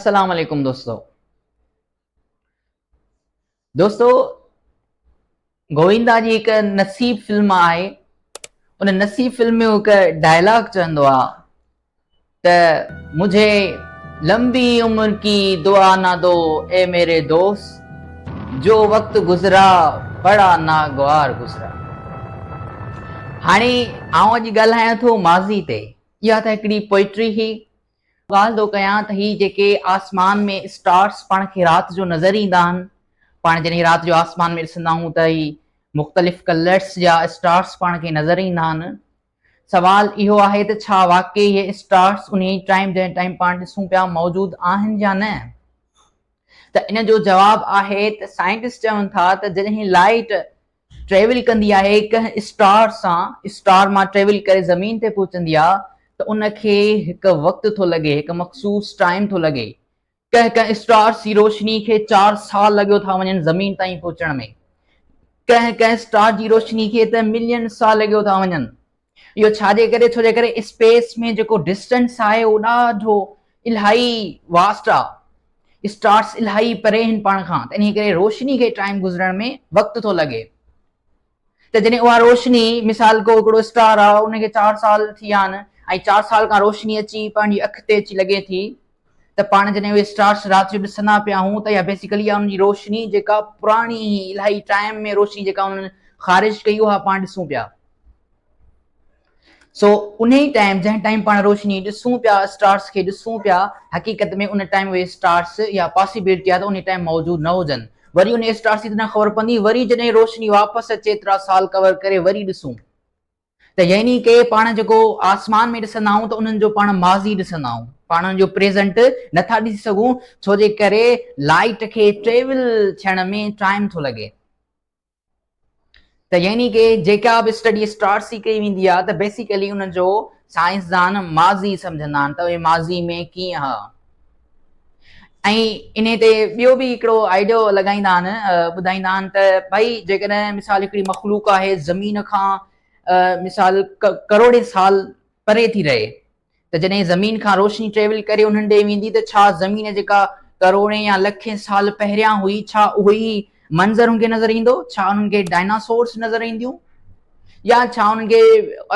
السلام عليڪم دوستو دوستو گووندا جي هڪ نصيب فلم آهي ان نصيب فلم ۾ هڪ ڊائلاگ چوندو آ ته مجھي لمبي عمر ڪي دعا نه دو اي ميري دوست جو وقت گذرا بڙا ناگوار گذرا هاڻي آئون اڄ ڳالهايان ٿو ماضي تي اها ته هڪڙي پوئٽري هئي ڳالهه ٿو ڪيان ته هي جيڪي آسمان ۾ اسٽارس پاڻ کي رات جو نظر ايندا آهن، پاڻ جڏهن رات جو آسمان ۾ ڏسندا آهيون ته هي مختلف ڪلرس جا اسٽارس پاڻ کي نظر ايندا آهن. سوال اهو آهي ته ڇا واقعي اهي اسٽارس انهي ٽائيم جنهن ٽائيم پاڻ ڏسون پيا موجود آهن يا نه؟ ته ان جو جواب آهي ته سائنٽسٽ چون ٿا ته جڏهن لائيٽ ٽريول ڪندي آهي ڪنهن اسٽار سان اسٽار مان ٽريول ڪري زمين تي پهچندي آ ته ان کي هڪ وقت ٿو لڳي هڪ مخصوص ٽائيم ٿو لڳي ڪنهن ڪنهن اسٽارس جي روشني کي چار سال لڳيو ٿا وڃن زمين تائين پهچڻ ۾ ڪنهن ڪنهن اسٽار جي روشني کي ته ملين سال لڳيو ٿا وڃن اهو ڇا جي ڪري ڇو جي ڪري اسپيس ۾ جيڪو ڊسٽنس آهي اهو ڏاڍو الاهي واسٽ آهي اسٽارس الاهي پري آهن پاڻ کان ته انهي ڪري روشني کي ٽائيم گذرڻ ۾ وقت ٿو لڳي ته جڏهن اها روشني مثال ڪو هڪڙو اسٽار آهي ان کي چار سال ٿي ويا آهن ۽ چار سال کان روشني اچي پنهنجي اک تي اچي لڳي ٿي ته پاڻ جڏهن اهي اسٽارس رات جو ڏسندا پيا آهيون ته اها بيسيڪلي ان جي روشني جيڪا پراڻي الاهي ٽائيم ۾ روشني جيڪا انهن خارج ڪئي اها پاڻ ڏسون پيا سو انهي ٽائيم جنهن ٽائيم پاڻ روشني ڏسون پيا اسٽارس کي ڏسون پيا حقيقت ۾ ان ٽائيم اهي اسٽارس يا پاسيبلٽي آهي ته انهي ٽائيم موجود نه هجن وري انهي اسٽارس جي تڏهن خبر پوندي وري جڏهن روشني واپس اچي ايترا سال ڪور ڪري وري ڏسون ته يعني ڪي پاڻ جيڪو آسمان ۾ ڏسندا آهيون ته انهن جو پاڻ ماضي ڏسندا آهيون پاڻ انهن جو پريزنٽ نٿا ڏسي سگهون ڇو جي ڪري لائٽ کي ٽريول ٿيڻ ۾ ٽائيم ٿو لڳي. ته يعني ڪي جيڪا به اسٽڊي اسٽارس جي ڪئي ويندي آهي ته بيسيڪلي ان جو سائنسدان ماضي سمجهندا آهن ته اهي ماضي ۾ ڪيئن ها ۽ انهي تي ٻيو به هڪڙو آئيڊيو لڳائيندا آهن ٻڌائيندا آهن ته ڀائي جيڪڏهن مثال هڪڙي مخلوق آهي زمين کان مثال ڪروڙين سال پري ٿي رهي ته جڏهن زمين کان روشني ٽريول ڪري انهن ڏي ويندي ته ڇا زمين جيڪا ڪروڙين يا لکين سال پهريان هئي ڇا اهو ئي منظر انهن کي نظر ايندو؟ ڇا انهن کي ڊائناسورس نظر اينديون؟ يا ڇا انهن کي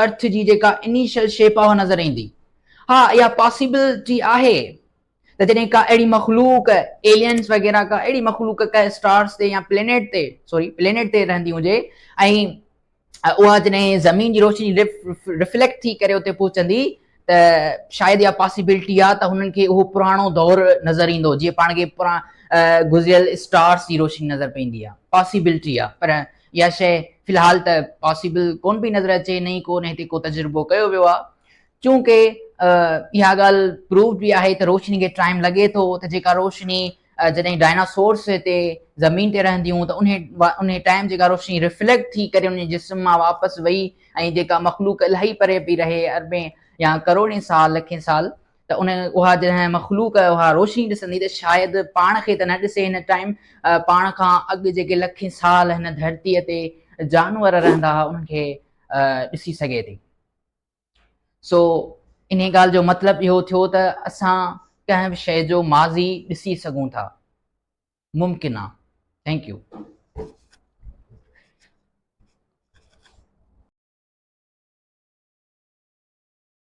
ارٿ جي جيڪا انيشل شيپ آهي اها نظر ايندي؟ ها اها پاسيبلٽي آهي ته جڏهن ڪا اهڙي مخلوق ايلينس وغيره ڪا اهڙي مخلوق ڪنهن اسٽارس تي يا پلينيٽ تي سوري پلينيٽ تي رهندي هجي ۽ اها جڏهن زمين جي روشني رفليڪٽ ٿي ڪري اتي پهچندي ته شايد اها پاسيبلٽي آهي ته هنن کي اهو پراڻو دور نظر ايندو جيئن پاڻ کي پرا گذريل اسٽارس جي روشني نظر پوندي آهي پاسيبلٽي آهي پر اها شيء في الحال ته پاسيبل ڪون پئي نظر اچي نه ئي ڪو هتي ڪو تجربو ڪيو ويو آهي چونڪه اها ڳالهه پروف به آهي ته روشني کي ٽائيم لڳي ٿو ته جيڪا روشني جڏهن ڊائناسورس هتي زمين تي رهنديون ته انهي انهي ٽائيم جيڪا روشني ريفليڪٽ ٿي ڪري انهي جسم مان واپس وئي ۽ جيڪا مخلوق الاهي پري پئي رهي اربين يا ڪروڙين سال لکين سال ته ان اها جڏهن مخلوق اها روشني ڏسندي ته شايد پاڻ کي ته نه ڏسي هن ٽائيم پاڻ کان اڳ جيڪي لکين سال هن ڌرتي تي جانور رهندا هئا انهن کي ڏسي سگهي ٿي. سو انهي ڳالهه جو مطلب اهو ٿيو ته اسان ڪنهن به شيء جو ماضي ڏسي سگهون ٿا. ممڪن آ. Thank you.